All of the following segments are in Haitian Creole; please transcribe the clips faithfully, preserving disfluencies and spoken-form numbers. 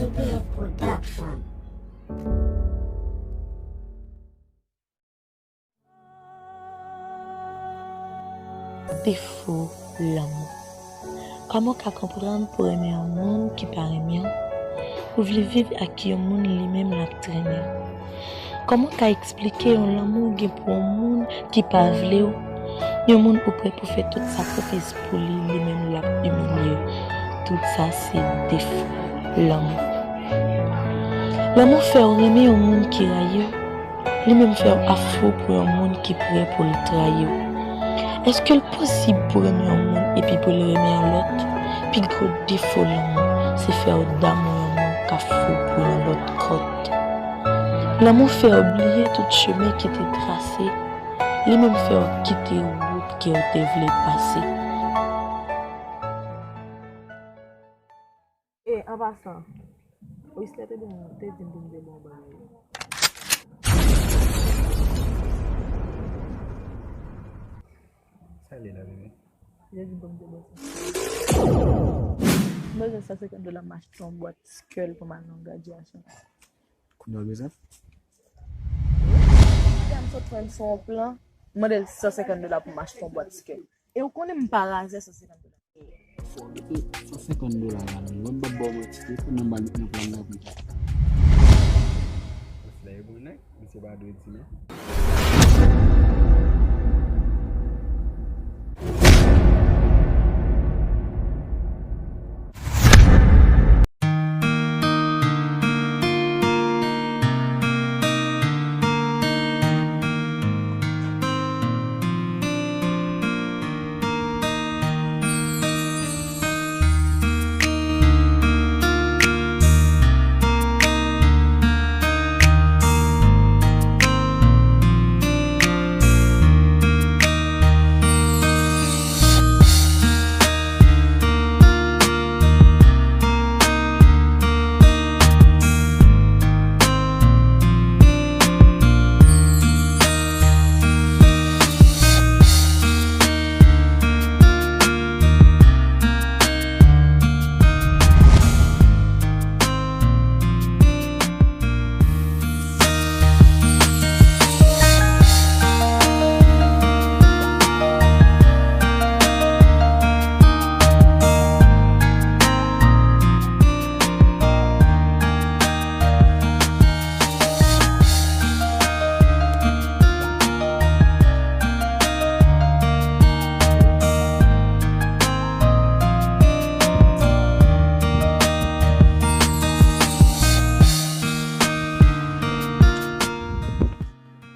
T P F Production. Defo lanmou. Kòman w ka konprann pou renmen yon moun ki pa renmen w? Ou vle viv ak yon moun li menm l ap trennen w. Kòman w ka eksplike yon lanmou w gen pou yon moun ki pa vle w? Yon moun ou prè pou fè tout sakrifis pou li, li menm l ap imilye w. Tout sa se defo lanmou. Lanmou fè w renmen yon moun ki rayi w. Li menm fè w ap fou pou yon moun ki prè pou l trayi w. Èske l posib pou renmen yon moun epi pou l renmen yon lòt? Pi gwo defo lanmou, se fè w damou yon moun k ap fou pou yon lòt kòt. Lanmou fè w bliye tout chemen ki te trase, li menm fè w kite wout ke w te vle pase. E, an pasan, Whistler te di m, te di m pou m te ba w bagay yo. Sa li la, bebe? Li di m pou m te ba w sa. M bezwen san senkant dola m achte yon bwat Skell pou m al nan gradyasyon. Kounye a w bezwen? Madanm sot pran m sou yon plan, m mande l san senkant dola pou m achte yon bwat Skell. E ou konnen m pa razè san senkant dola. Fò w mete san senkant dola la, non. Mwen m p ap ba w manti tou, fò nan ba l nan plan nan konsa. Mesye pa dwe di non.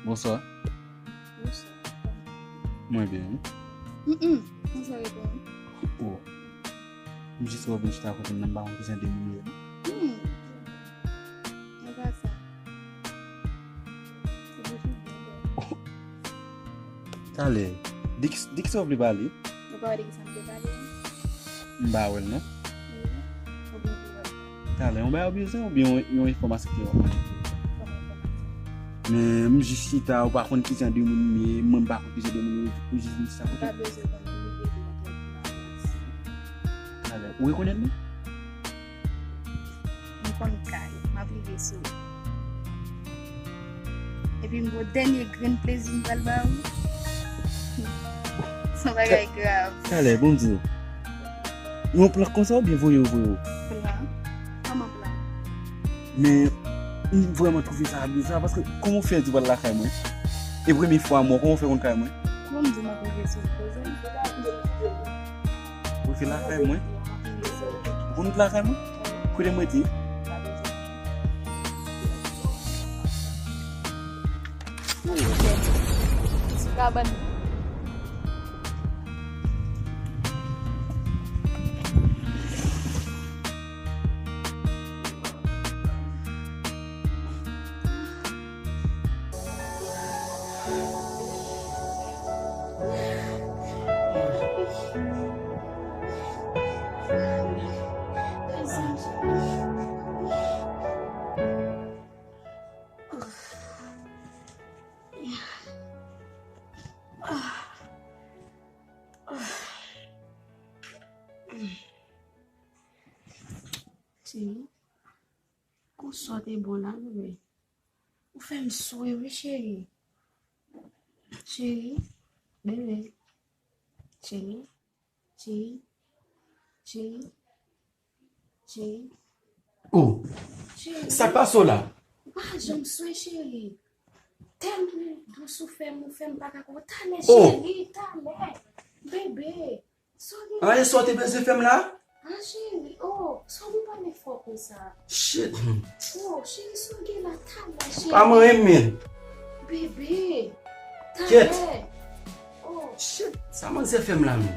Bonswa. Bonswa. Mwen byen, wi. Mm, mm. Bonswa, Edwin. Oh. M jis wè w vin chita kote m nan, m pa konn kijan de moun yo ye. Hmm. Apa sa. Se bouch ou byen bèl. Talè, de ki, de kisa w vle pale? Ou pa wè de kisa m vle pale, non? M pa wè l, non. Wi. Ou byen vle wè l. Talè, yon bagay w bezwen oubyen yon, yon enfòmasyon ke w ap mande? Kòman enfòmasyon? Men m jis chita, ou pa konn kijan de moun m ye, mwen m pa konn kijan de moun yo, ou jis vin chita kote m. Ou pa bezwen konnen, ou vle di mwen kèk moun. Talè, ou rekonèt mwen? M konn kay, m ap rive sou ou. Epi m gon dènye grenn plezi m pral ba ou. Se yon bagay grav. Talè, bon, di w. Yon plan konsa oubyen voye w, voye w? Plan? Kòman plan? Men, m vrèman twouve sa bizar, paske kòman w fè di w pral lakay mwen? E premye fwa mwen, kòman w fè konn kay mwen? Kòman m di w m ap rive sou ou, koze? Ou se lakay mwen? Ou konn lakay mwen? Kote mwen te? Sou kabann. Cheri, Bonswa, te bon la, bebe. Ou fè m swe, wi, cheri. Cheri, bebe. Cheri, cheri, cheri, cheri. Oh, cheri, sa k pase w la? Ou pa janm swe, cheri. Tèlman dous ou fè m, ou fè m pa ka konprann. Talè, oh, cheri, talè. Bebe. Sa w gen? An, e sa w te bezwen fè m la? An, cheri, oh, sa w vin pale fò konsa? Shit. Oh, cheri, sa w gen la, talè, cheri. Pa manyen m, men. Bebe, talè. Kèt. Oh. Shit, sa manzè fè m la, men?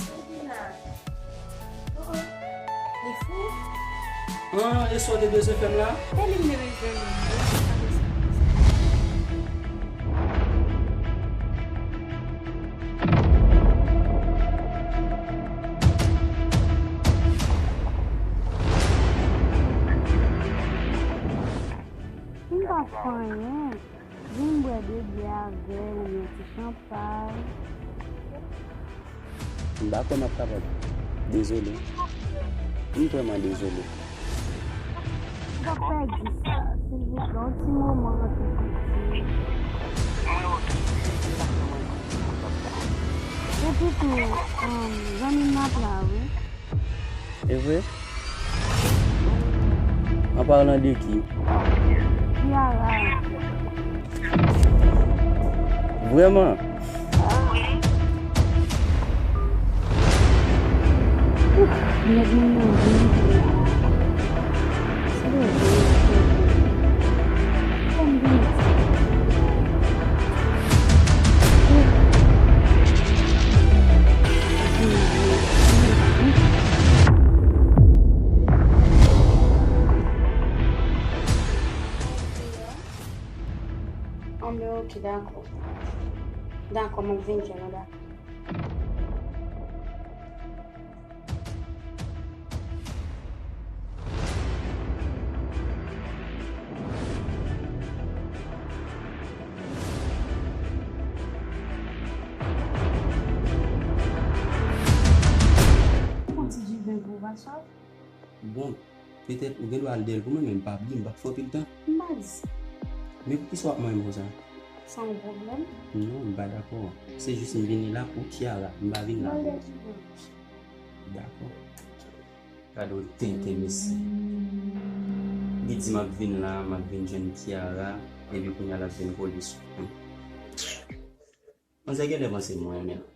Sa w gen la? Oh, oh. Li fou? An, e sa w te bezwen fè m la? E li m te bezwen, men. M pa fè anyen. Vin bwè de byè avè m oubyen ti chanpay. M pa kwè m ap kapab. Dezole. M vrèman dezole. M ap pèdi sa, silvouplè, yon ti moman antre piti. Epi tou, um, zanmi m ap la, wi. E vre? An palan de ki? Kiara. Vrèman? Nèg mwen nan vin. Sa dwe vin. Fò m vin. Anben, oke, dakò. Dakò, m ap vin, Canada. Bon, petèt ou gen dwa al dèyè l pou mwen, men m pa bliye, m p ap fè anpil tan. M pa di. Men poukisa w ap manyen m konsa? Sa yon pwoblèm? Non, m pa dakò. Se jis m vini la pou Kiara, m pa vin la pou ou. Dakò. Gade yon tenten mesye. Li di m ap vin la, m ap vin jwenn Kiara, epi kounye a l ap vin kole sou mwen. Manzè genlè panse m renmen l.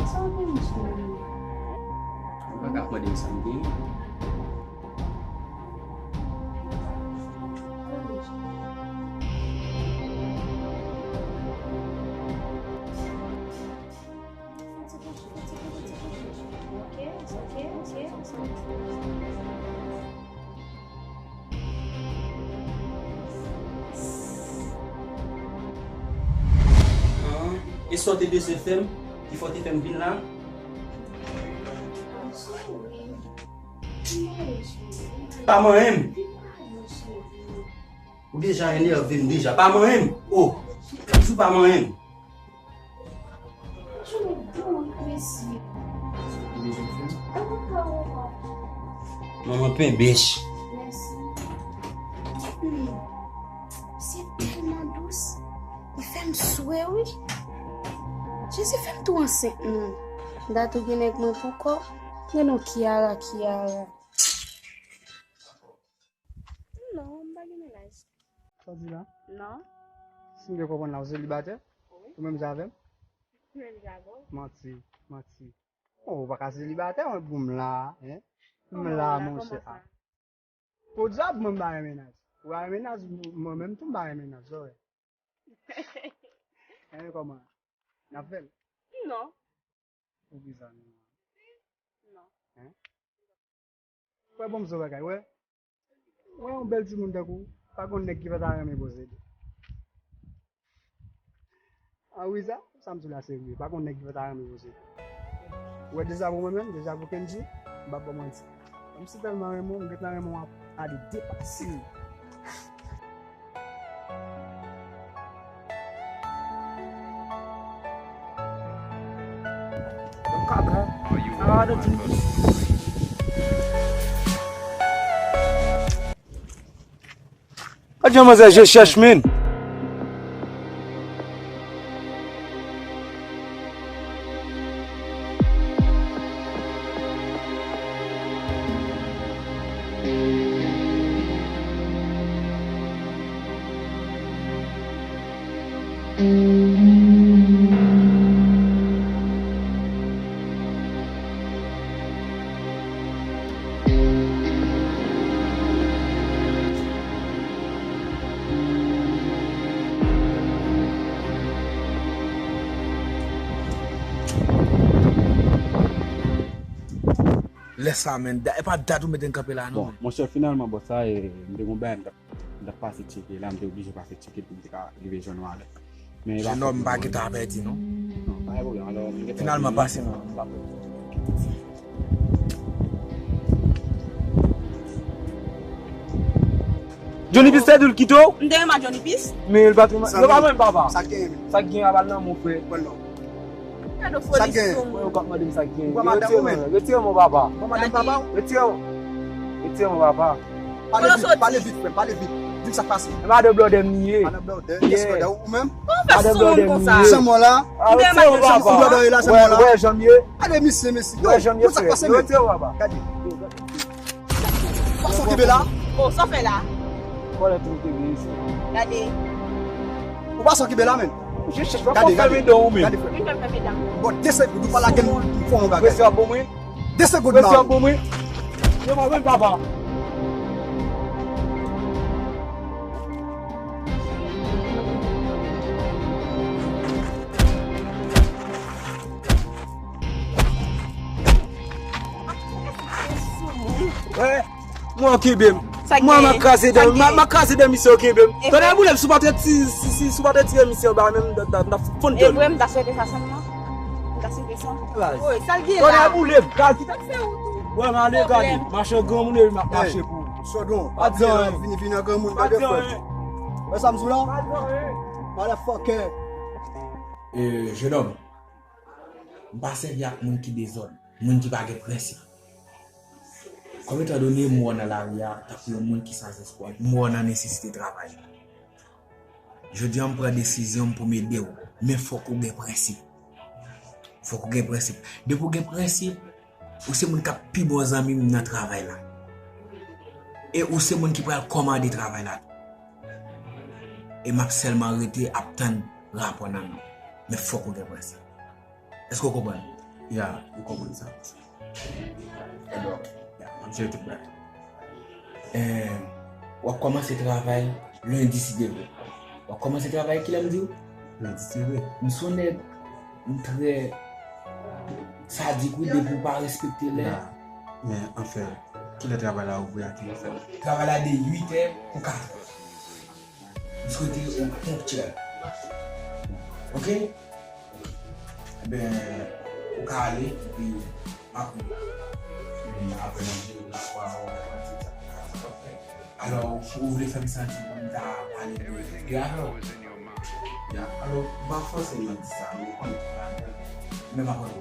Sa w gen, cheri? Ou pa ka ap mande m sa m gen. An, e sa w te bezwen fè m, ki fè w te fè m vin la? Pa manyen m. Ou deja enève m deja. Pa manyen m. Oh, m di w pa manyen m. Manman penbèch. Se tèlman dous. Li fè m swe, wi. Jezi, fè m tou ansent, non. Dat ou gen nèg mwen pou kò. Men non, Kiara, Kiara. Non, m pa gen mennaj. Sa w di la? Non. Si m byen konprann la, ou selibatè? Ou menm jan avè m? Menm jan avè w. Manti, manti. Oh, ou pa ka selibatè, mwen, pou m la, hein? M la, monchè. Kòman ou la, kòman sa? Podyab, mwen m pa renmen naz. Ou pa renmen naz, mwen menm tou m pa renmen naz, sa w wè. Hein, kòman? N ap fè l? Non. Poukisa non? Non. Hein? Wè, bon, m sou bagay, wè. Wè, yon bèl timoun tankou w, pa gon nèg ki pa ta renmen posede. Ah wi, sa, sa m di la serye. Pa gon nèg ki pa ta renmen posede. Ou wè deja pou mwen menm, deja pou Kendji, m p ap ba w manti. Kòmsi tèlman renmen w, m gentan renmen w ap ale depase. Gad jan manzè je chèch, menn. Lè sa, menn, da- e pa dat ou mete n kanpe la, non, bon, menn. Monchè, finalman, bòs, sa, e, m te gon bagay m t ap, m t ap pase tcheke la, m te oblije pase tcheke pou m te ka rive jwenn ou alè. Men, jenòm, m pa gentan avèti, non. Non, pa gen pwoblèm, alò, m gentan vini. Finalman, pase, non. Johnny Peace te di l kite w? M te renmen ak Johnny Peace. Men l pa t renmen, yo pa renmen papa. Sa k genyen, men? Sa k genyen a bal nan men w, frè. Bon, non. Gade foli sou moun. Yo k ap mande m sa k genyen. Ou pran madanm ou, men? Retire men w, papa. Ou pran madanm papa w? Retire w. Retire men w, papa. Pale vit, pale vit, frè m, pale vit. Di m sa k pase. Madan Blòdè m li ye. Madan Blòdè? Kiyès Blòdè? Ou menm? Kòman w fè sou moun konsa? Janm w la? Retire men w, papa. Ou Blòdè w la, janm w la? Wè, wè, janm ye. Gade misye, mesye. Yo, wè, janm ye, frè. Retire men w, papa. Gade. Ou pa sa w kenbe la? Oh, sa w fè la? Kòlè tou te gen isi. Gade. Ou pa sa w kenbe la, menn? Je chèch pa fè men dan ou menm. Gade, frè. Vin fè m fè men dan. Bon, de segonn, ou pa lage m fè yon bagay. Presyon ap bon mwen. De segonn, presyon ap bon mwen. Yo pa menm papa. Wè, mwen yo kenbe m. Mwen m a kraze dan, m a, m a kraze dan misye yo kenbe m. Tande boule m, si w pa t retire, si, si, si w pa t retire misye anba men m, m t ap, m t ap fonn dan. E vre, m ta swete sa sèlman. M ta swete sa. Oy, sa l gen la? Tande boule m, kal kite. Sa k fè ou tou? Wè, m ale gade, mache granmoun epi m ap mache pou ou. Sodon, pa di anyen. Vini, vini an granmoun, pa di anyen. Wè sa m di w la? Pa di anyen. Motherfucker. E, jenòm, m pa sèvi ak moun ki dezòd, moun ki pa gen prensip. Kòm etan done m wè w nan lari a tankou yon moun ki san espwa, m wè w nan nesesite travay. Jodi a m pran desizyon m pou m ede w, men fòk ou gen prensip. Fòk ou gen prensip. Depi w gen prensip, ou se moun k ap pi bon zanmi m nan travay la. E ou se moun ki pral kòmande travay la tou. E m ap sèlman rete ap tann rapò nan men w. Men fòk ou gen prensip. Èske w konprann? Ya, m konprann sa. Ebyen, ok. Ya, m ap jere tout bagay. Eh, w ap kòmanse travay lendi, si Dye vle. W ap kòmanse travay kilè m di w? Lendi, si Dye vle. M se yon nèg, m trè sadik, wi, depi w pa respekte lè. Ya, men anfen, kilè travay la ouvri a, kilè fèmen? Travay la de uit è pou kat è. M swete ou ponktyèl. Ok? Ebyen, ou ka ale, epi m ap rive. Epi apre manje, ou ka wè, wè, wè, ti sa. Alò, ou vle fè m santi pou m ta pale de, de avè w? Ya, alò, m pa fòseman di sa, men ou konnen, men m ap wè w.